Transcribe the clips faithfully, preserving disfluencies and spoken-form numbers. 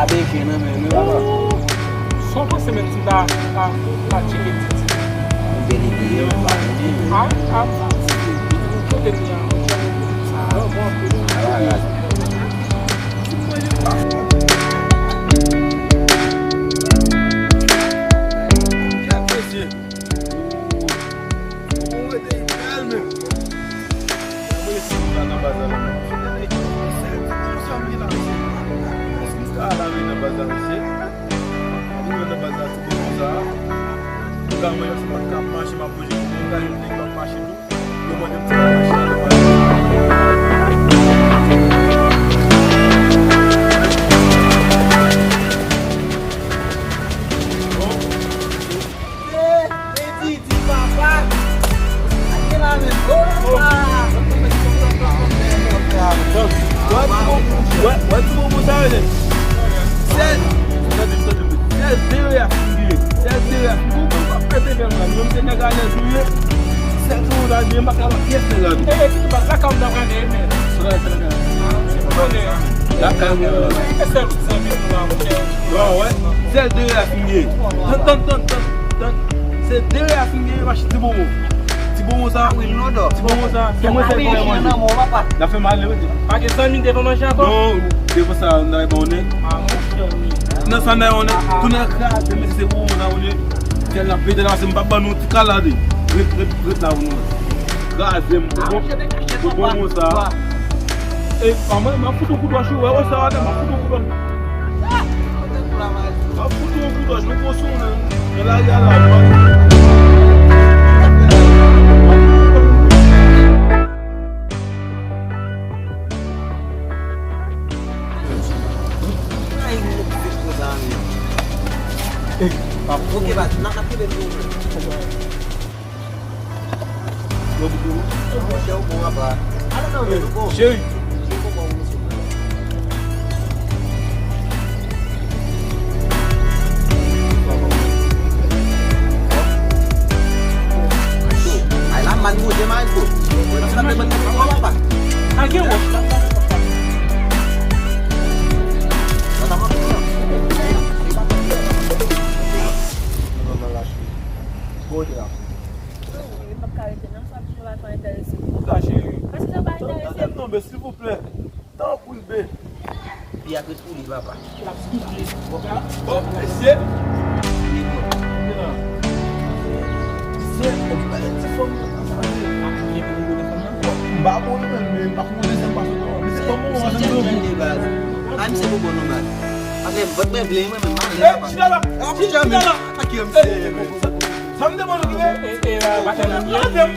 Bèje nan men nou, papa. Sa w panse menm si m ta, ta, ta tcheke Titi? Yon bèl ide, yon bèl ide. A, a, kote m ye a? Bon, bon, bon. Kèk mesye. Ou rete bèl menm. Mwen rete la nan bazar la. Sèl ti moun sa m gen la, mesye. Èske m ka al avè nan bazar, mesye? Mwen nan bazar ti moun sa. Ou ka wè yon sipòt k ap mache, m ap bouje pou mwen, ou ka jwenn nèg k ap mache tou. Yo mande m ti bagay, Wè, wè, wè, wè, wè, wè, wè, wè, wè, wè, wè, wè, wè, wè, wè, wè, wè, wè, Sèl de rè a fin gen. Sèl de rè a fin gen. Ou konn pa pete fè mal. Menm se nèg alèz ou ye. Sèl de rè a gen, m pa ka ba pyès nèg la tou. E, e, ki tou pa lakay m ta prale, men. Lakay mwen. E sèl zanmi nou la, monchè. Bon, wè. Sèl de rè a fin gen. Tann, tann, tann, tann, tann. Se de rè a fin gen, mache ti bonbon. Ti bonbon sa, wi, nou dò. Ti bonbon sa, se mwen fè l pou manje. L ap fè mal, wi. Pa gen zanmi devan manje ankò? Non, devan sa, nou ay ba w nèg. A, monchè, wi. Nan sa, nou ay ba w nèg. Tou nèg kraze, men se bonbon sa, wi. Kèl la pete la, se m pa ban nou ti kalade. Ret, ret, ret la, wi, nou. Kraze m, pou bon, pou bonbon sa. E, pa mwen, m ap fout yon kout wòch, wi, wè, wè sa, wè, m ap fout yon kout wòch. M ap fout yon kout wòch, nou pran sou mwen. Nan lari a la, Cheri. Ay la, mal manje, mal ko. Mwen sa te mande pou papa. A gen wòch la. Kote a? Mwen p ap ka rete non, sa toujou la pa enterese m. Sa cheri. Paske sa pa enterese m. Tann, tann, tann, silvouplè. Tanpri, be. Pi a ret pou li, papa. L ap souple. Bon, mesye. Mesye, ou ki pale ti fanm nan, sa vle. M pa konnen fanm nan. M pa konnen menm, men m pa konnen se pa fanm nan. Mesye, fanm nan, se yon jèn de baz. A, misye bon bon non, baz. Apre, vòt mwen vle, mwen menm, m ale, papa. Chita la. Chita la. Sa m te ban nou kite. E, e, e, pa fè nou byen.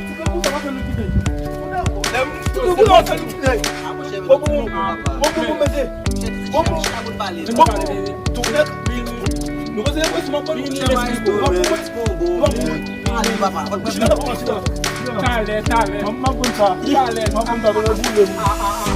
Lè m tou kou la fè nou kite. Bon, bon, bon, bon, bon, mesye. Bon, bon, bon, bon, tou nèt. Nou konsidere mwen si m ap ban nou kite. Talè, talè. M ap konn sa. Talè. M ap konn sa, nou boule m.